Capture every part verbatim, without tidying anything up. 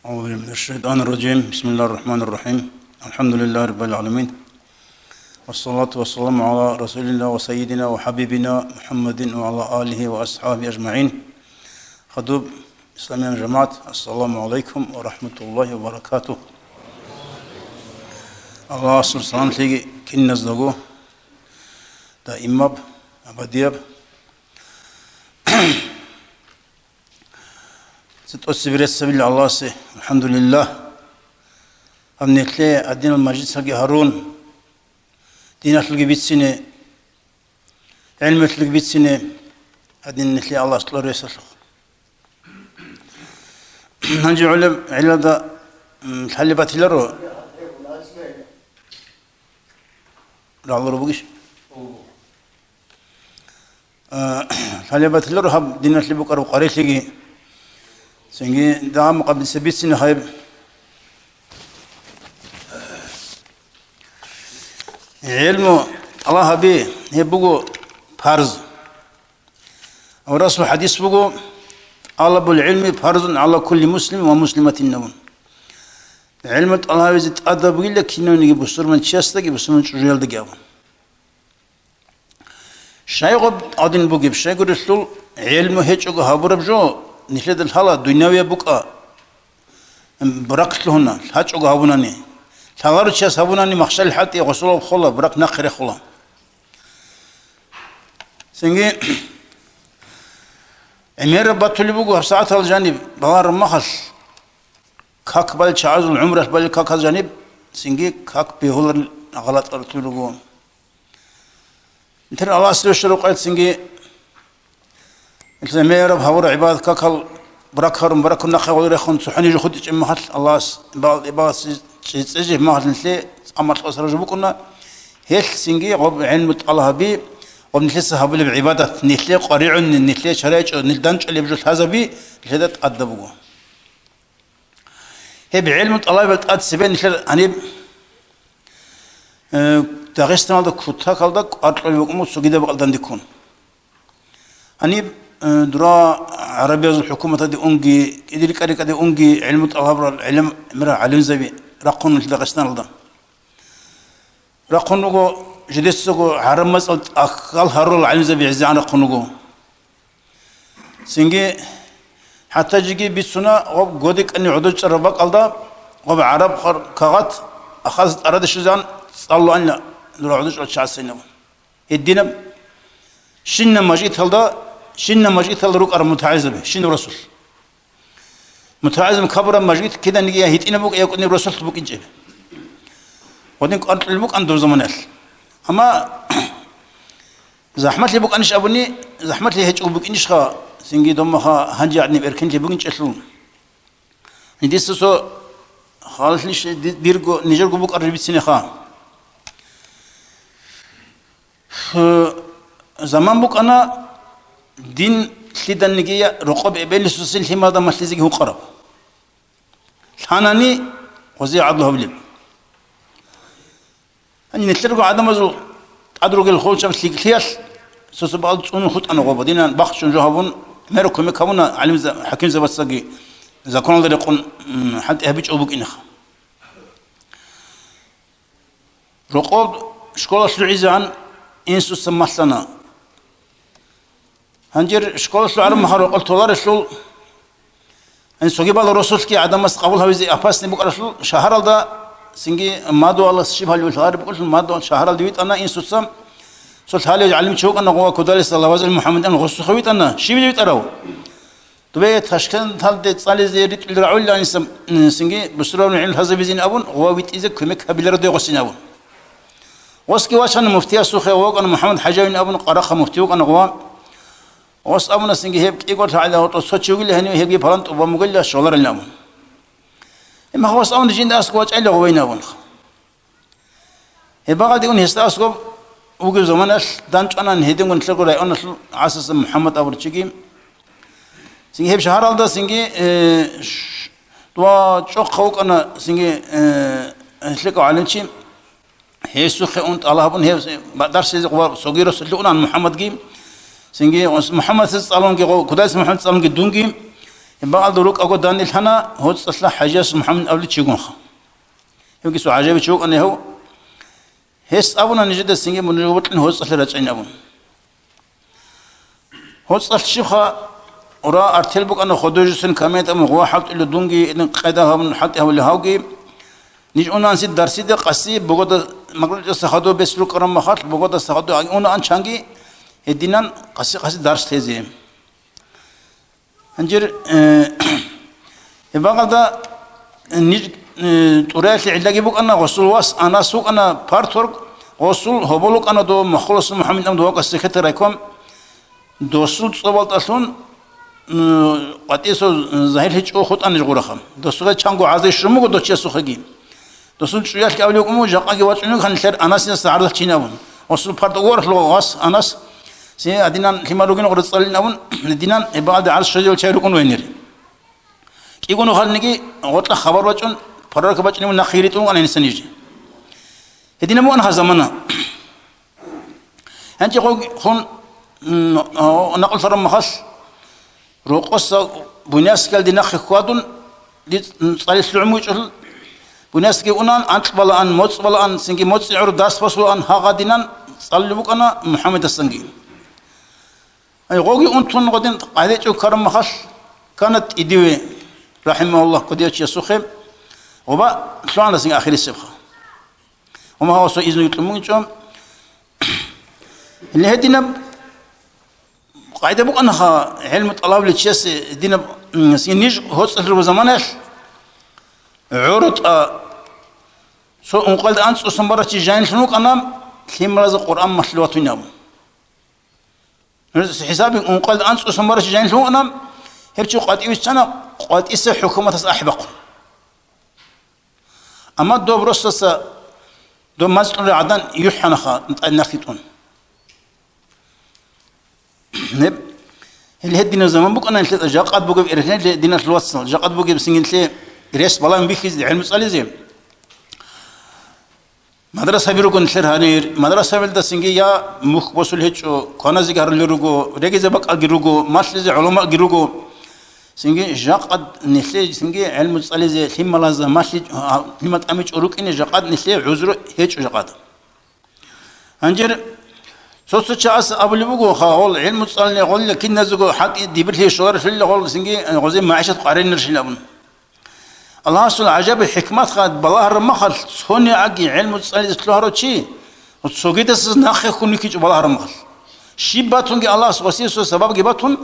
أعوذ بالله من الشيطان الرجيم. بسم الله الرحمن الرحيم. الحمد لله رب العالمين. والصلاة والسلام على رسول الله وسيدنا وحبيبنا محمد وعلى آله وأصحابه أجمعين. Хадуб, исламиян жамагӀат, ассаламу гӀалайкум ва рахӀматуллагьи ва баракатугь. Аллагьасул саламлъиги киназдаго даимаб, абадияб. ЦӀитӀосеб рецц гьабила Аллагьасе, алхӀамдулиллагь. Гьаб нилъее гьадинал мажлисалги гьарун, диналъулги бицине, гӀелмуялъулги бицине, гьадин нилъее Аллагьас кьуресалъухъ. Гьанже гӀолеб гӀелалда, м, лъалеб батиларо. Рагьлура бугищ? А, лъалеб батиларо гьаб диналъе букӀараб къварилъиги. Цинги дагьаб мукъаддасаб бицине гьаб. ГӀелму тӀалаб гьаби, гьеб буго парз. Аварагасул хӀадис буго: «ТӀалабул гӀилми парзун гӀала кулли муслимин ва муслиматин», – абун. ГӀелму тӀалаб гьабизе тӀадаб бугила кинавниги бусурман чиясдаги бусурман чӀужуялдаги абун. Щайгъуб гьадин бугеб, щайгурелъул гӀелму гьечӀого гьабураб жо, нилъеда лъала дунявияб букӀа, буракъ лъугьуна, лъачӀого гьабунани. Лъаларучияс гьабунани махщел хӀалтӀи гъосулаб хола, буракъ нахъе рехула. Цинги гӀемераб батулеб буго гьабсагӀатал жаниб балараб махалъ, как балел чагӀазул гӀумралъ балел какал жаниб, цинги как бегьуларел гъалатӀ батулеб буго. Нилъер Аллагьасе рещтӀараб къайцинги, нилъер гӀемераб гьабураб гӀибадат какал буракарун, буракун нахъе гъоло рехун, цохӀони жо хутӀичӀеб махалъ, Аллагьас гӀибадат, гӀибадаталъе цӀе-, цӀежеб махалъ нилъее цӀакъ макьосараб жо букӀуна, гьелъ цинги гъоб гӀелму тӀалаб гьаби, гъоб нилъеца гьабулеб гӀибадат, нилъее къваригӀун, нилъее чарайчӀо, нилъ данчӀолеб жо лъазаби нилъеда тӀадаб буго. Гьеб гӀелму тӀалабал тӀад цебе нилъер гьаниб, э, Дагъистаналда кутакалда кӀвар кьолеб букӀун буго цогидаб бакӀалда дандеккун. Гьаниб, э, дура гӀарабиязул хӀукуматалде унги, кӀидрикӀарикӀаде унги гӀелму тӀалаб гьабурал гӀелму-, гӀемерал гӀалимзаби рахъун нилъ Дагъистаналда. Рахъун руго, жидецаго гӀараб мацӀал тӀахьал гьарурал гӀалимзаби гӀезегӀан рахъун руго. Цинги хӀатта жеги бицуна, гъоб годекӀани гӀодор чӀараб бакӀалда, гъоб гӀараб хъар-, кагъат ахазе тӀараде щвезегӀан цӀалулаанила дура гӀодор чӀарал чагӀаз гьениб. Гьединаб щинаб мажгиталда, щинаб мажгиталда рукӀараб мутагӀилзаби, щинаб расулъ. МутагӀилзаби кабураб мажгит киданиги я гьитӀинаб букӀа, я кӀудинаб расулъ букӀинчӀеб. Гъодин кӀвар кьолеб букӀана доб заманаялъ. Амма захӀмалъи букӀанищ абуни, захӀмалъи гьечӀого букӀинищха, цинги доб мехалъ гьанже гӀадин эркинлъи бугинчӀелъул. Дица цо халалъищ ди-, дирго, нижерго букӀараб бицинеха. Заман букӀана дин лъиданиги рокъоб эбел-инсуцин лъималда малъизеги гьукъараб. Лъанани гъозе гӀадлу гьабулеб. Гьанже нилъерго гӀадамазул тӀад ругел холчӀаб лъикӀлъиялъ цо-цо бакӀал цӀунун хутӀана гъоба. Динан бахчун жо гьабун, гӀемераб кумек гьабуна гӀалимза-, хӀакимзабацаги законалда рекъон, м, хӀалтӀи гьабичӀого букӀинеха. Рокъоб школалъ лъугӀизегӀан инсуца малъана. Гьанже школалъ лъугӀараб мехалъ рокъоб толарелъул, гьанже цогидал росулъги гӀадамас къабул гьавизе опасный букӀаралъул, шагьаралда цинги мадугьалас щиб гьалев лъагӀалеб букӀаралъул, мадугьал шагьаралде витӀана инсуца. Цо лъалев гӀалимчи вукӀана гъова, кодалиса Лавазил МухӀаммад ан гъосухъе витӀана. Щиб витӀарав? Дубе Ташкенталде цӀализе ритӀулел рагӀулилан гьесда, м, цинги бусурбабазул гӀелму лъазабизин абун, гъова витӀизе кумек гьабиларо дой гъосин абун. Гъосги вачана муфтиясухъе, гъова вукӀана МухӀаммад ХӀажавин абун, Къарахъа муфти вукӀана гъова. Гъос абуна цинги гьеб кӀиго лъагӀалда гьоркьоб цо чи вугила, гьенив гьебги палан тӀубан бугила щоларилан абун. Гьеб мехалъ гъос абуна жинда аскӀов вачӀайила гъовейин абун. Гьеб бакӀалде ун гьесда аскӀоб вугев заманалъ данчӀванан гьединго нилъерго районалъул ГӀасаса МухӀаммад абурав чиги. Цинги гьеб шагьаралда цинги, э, ш-, дова чӀохъав вукӀана цинги, э, лъикӀав гӀалимчи. Гьесухъе ун тӀалаб гьабун, гьев дарсизе гъова цоги росулъе унан МухӀаммадги. Цинги МухӀаммадсез цӀалунги, гъо-, кодайс МухӀаммад цӀалунги дунги. Гьеб бакӀалда рукӀаго данделъана гьоцӀалъа ХӀажияс МухӀаммад абулев чигунха. Гьевги цо гӀажаиб чи вукӀана гьев. Гьес абуна нижеда цинги мун жо бокьун гьоцӀалъа рачӀайин абун. ГьоцӀалъ щибха, ура, артел букӀана, художественный коммент абун, гъуа хӀалтӀулев дунги, идин къайда гьабун хӀалтӀи гьавулев гьавги. Ниж унаанси дарсида къаси, богода магрибдаса хадув бес рукӀараб махалъ, богодаса хадув унаан чанги, гьединан къаси-къаси дарс лъезе. Гьанжир, э, гьеб бакӀалда, э, ниж, э, тӀураялъе гӀиллаги букӀана, гъосул вас Анас вукӀана парторг, гъосул гьобол вукӀана дов Маххулас МухӀаммад амду вакӀа секретарь райком, досул цӀобалдалъун, м, къватӀисав загьирлъи чӀо хутӀана ниж гъураха. Досуга чанго гӀазай щун буго дов чиясухъеги. Досул чӀуялъги абулев вукӀун, жакъаги вачӀунев гьанилъер Анасица гӀарзал чин абун. Гъосул парторг вугоха вас Анас, се гьадинан лъимал ругин гъура цӀалин абун, гьадинан гьеб бакӀалда гӀарз щвезевал чай рукӀун вайнир. КӀиго нухалниги гъоркьа хабар бачӀун, пророк бачӀунев нахъе ритӀун вукӀана гьениса ниж. Гьединаб букӀана гьаб замана. Гьанже гъо-, хун, м, о, накъулъараб махалъ, рокъоса Буйнакскиялде нахъе хьвадун, диц-, цӀалилъ лъугӀун вичӀул, Буйнакскиге унан, анкь балаан, моцӀ балаан, цинги моцӀи гӀур дарс босулаан гьагъадинан цӀалулеб букӀана МухӀаммадасанги. Ай, гъоги унтун гъодин къайдачӀев ккараб махалъ, ккана тӀидиве, рахӀимагьуллагь, кӀудияв чиясухъе, гъоба лъугӀана цинги ахирисебха. Гьума гьавасул изну юкьун бугичӀо. Гьеле гьединаб къайда букӀанаха гӀелму тӀалабулев чиясе, гьединаб, м, ниж гьоцӀалъ руго заманаялъ гӀоротӀа цо ункъоялда анцӀцӀусан барав чи жанилъун вукӀана, лъималазда Къуръан малъи ватунин абун. ХӀисаби ункъоялда анцӀцӀусан барав чи жанилъун вукӀана, гьеб чи къватӀиве виччана, къватӀиса хӀукуматас ахӀи бахъун. Амма доб росдаса доб мацӀ кьурал гӀадан юхӀанаха, тӀад нахъе тӀун. Гьеб, гьел гьединаб заман букӀана нилъеда, жакъад бугеб эрхен нилъе диналъул вацал, жакъад бугеб сингинлъе рес балагьун бихьизе, гӀелму цӀализе. Мадрасаби руго нилъер гьанир, мадрасабилда синги я мухь босулел гьечӀо, кваназеги гьарулел руго, регизе бакӀалги руго, малъизе гӀуламаги руго. Цинги жакъад нилъее цинги гӀелму цӀализе лъималазда малъи-, а, лъимал тӀамичӀо рукӀине жакъад нилъее гӀузру гьечӀо жакъад. Гьанжер цо-цо чагӀас абулеб буго, ха, гъол гӀелму цӀални гъолла киназего хӀакъи дибирлъи щоларелъулла гъол цинги гъозе магӀишат къваринарщин абун. Аллагьасул гӀажаби хӀикматха балагьараб махалъ, цониги гӀелму цӀализе лъугьарав чи, цогидасаз нахъе хьун вихьичӀо балагьараб махалъ. Щиб батунги Аллагьас гъосие цо сабабги батун,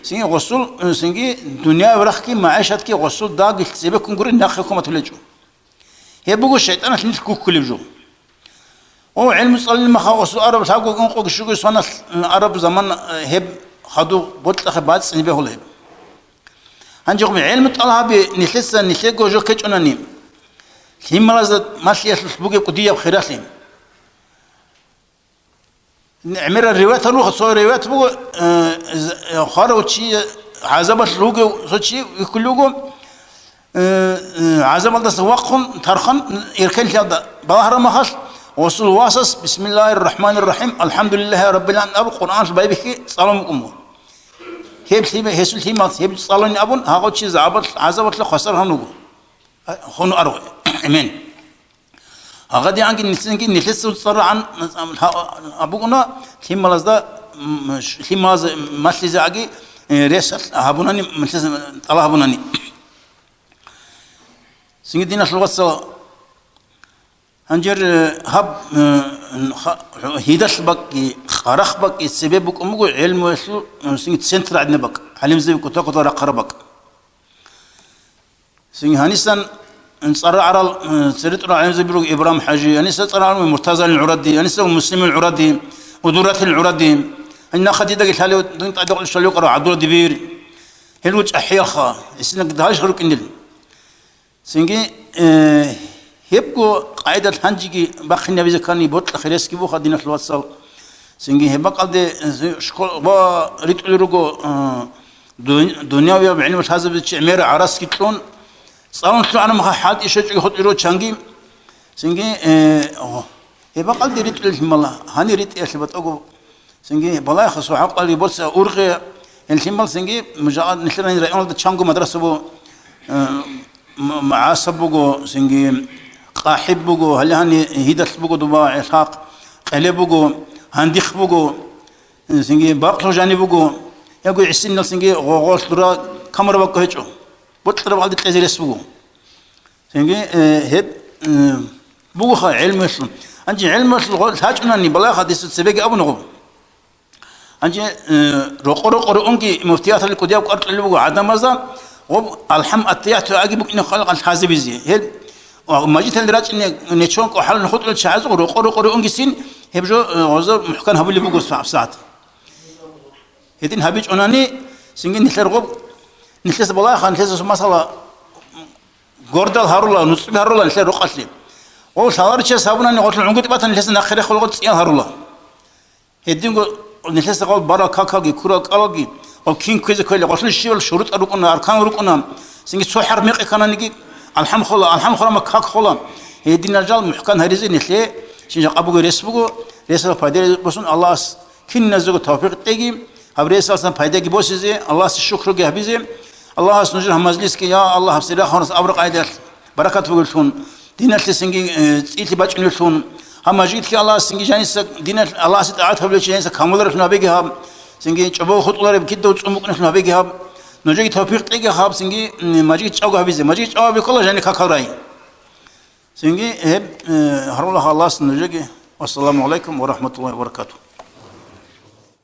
цинги гъосул, цинги дунияб рахъги магӀишатги гъосул дагилъ цебеккун гури нахъе хьун батулечӀо. Гьеб буго шайтӀаналъ нилъ гуккулеб жо. О, гӀелму цӀалулеб махалъ гъосул араб лъабго ункъоги щуго соналъ, м, араб заман, э, гьеб хадуб бокьахъе бацӀцӀине бегьула гьеб. Гьанже гъуби гӀелму тӀалаб гьаби нилъеца нилъего жо ккечӀонани, лъималазда малъиялъулъ бугеб кӀудияб хиралъи. ГӀемерал риваят гьаруха, цо риваят буго, э, з-, э, хварав чи, гӀазабалъ вугев цо чи вихьулев вуго, э, э, гӀазабалдаса вахъун, тархъан, эрхенлъиялда балагьараб махалъ, гъосул васас, «Бисмиллагьир рахӀманир рахӀим, алхӀамдулиллагьи раббил гӀаламин» абун, Къуръаналъ байбихьи цӀалун букӀун буго. Гьеб лъима-, гьесул лъимал, гьеб цӀалуни абун, гьагъав чи гӀазабалъ-, гӀазабалъа хвасар гьануго. Гьануаргъу. Амин. Гьагъадианги нилъеца, нилъеца цӀарагӀан абугуна, лъималазда, м, ш-, лъималаз малъизе аги, э, рес гьабунани, малъизе тӀалаб гьабунани. Цинги диналъул вацал, гьанжер, э, гьаб, э, ха-, гьидалъ бакӀги, къарахъ бакӀги цебе букӀун буго гӀелмуялъул, э, цинги центр гӀадинаб бакӀ, гӀалимзаби кутакалда рахъараб бакӀ. Цинги гьанисан цӀарагӀарал, э, цере тӀурал гӀалимзаби руго Ибрагьим ХӀажи, гьаниса цӀарагӀарал Муртазалил ГӀуради, гьаниса Муслимил ГӀуради, Удуратил ГӀуради. Гьанин нахъа дидаги лъалев, дун тӀадегӀулев щвалев вукӀарав ГӀабдулла Дибир. Гьел вуго чӀахӀиялха, гьесинаг дагьалищха рукӀинел. Цинги, э, гьебго къайдалъ гьанжеги бахъинабизе ккани бокьа хиресги буха, диналъул вацал. Цинги гьеб бакӀалде, э, школ-, ва ритӀулел руго, э, дун-, дунявияб гӀилму лъазабизе чи гӀемерал гӀарасги кьун, цӀалун лъугӀана махалъ хӀалтӀи щвечӀоги хутӀиро чанги. Цинги, э, о, гьеб бакӀалде ритӀулел лъимала, гьанир ритӀиялъе батӀаго. Цинги балагьеха, цо гӀакълалги борцӀи ургъи, Гьел лъимал цинги, жа-, нилъер районалда чанго мадраса буго, э, м-, МагӀасаб буго, цинги КъахӀиб буго, гьале гьаниб Гьидалъ буго доба, ГӀелхъахъ, Къеле буго, Гьандихъ буго, э, цинги Бакълъугъ жаниб буго. Яго гӀисинал цинги гъо-, гъолъ дура камураб бакӀ гьечӀо. Бокьараб гьалде кьезе рес буго. Цинги, э, гьеб, э, бугоха гӀелмуялъул. Гьанже гӀелмуялъул гъо-, лъачӀунани балагьха дица цебеги абуна гъоб. Гьанже, э, рокъо-рокъоре унги муфтияталде кӀудияб кӀвар кьолеб буго гӀадамазда, гъоб алхӀам аттаяту аги букӀине халкъалъ хӀазабизе. Гьел, ва, мажиталде рачӀине нечон кӀо хӀалун хутӀулел чагӀазда рокъо-рокъоре унгисин, гьеб жо, э, гъоза мухӀкан гьабулеб буго сагӀат. Гьедин гьабичӀунани, цинги нилъер гъоб, нилъеца балагьха, нилъеца масала, гордал гьарула, нуцӀби гьарула нилъер рукъалъе. Гъол лъаларичияс гьабунани гъолъул гӀунгутӀи батани нилъеца нахъе рехула гъо цӀиял гьарула. Гьединго нилъеца гъол барал какалги, курал кӀалалги, гъол кин кквезе кквели, гъолъул щивал шурутӀа рукӀуна, аркан рукӀуна, цинги цо хӀарп мекъи ккананги, алхӀам хола, алхӀам хурама как хола. Гьединал жал мухӀкан гьаризе нилъе, шин жакъа буго рес буго, ресал пайда босун Аллагьас киназего тавфикъ кьеги, гьаб ресалсан пайдаги босизе, Аллагьасе шукруги гьабизе, Аллагьас нужер гьаб мажлисги, я Аллагь, гьаб сирахунас абра къайдалъ баракат бугеллъун, диналъе цинги, э, цӀилъи бачӀунеллъун, гьаб мажгитги Аллагьас цинги жаниса диналъ, Аллагьасе тӀагӀат гьабулев чи жаниса камуларевлъун гьабеги гьаб, цинги чӀобо хутӀулареб кидав цӀун букӀунеллъун гьабеги гьаб, нужеги тавфикъ кьеги гьаб, цинги, м, мажгит чӀавго гьабизе, мажгит чӀаваб бикъола жани какал рай. Цинги гьеб, э, гьарула халас нужеги. Вассаламу гӀалайкум ва рахматуллагьи ва баракатугь.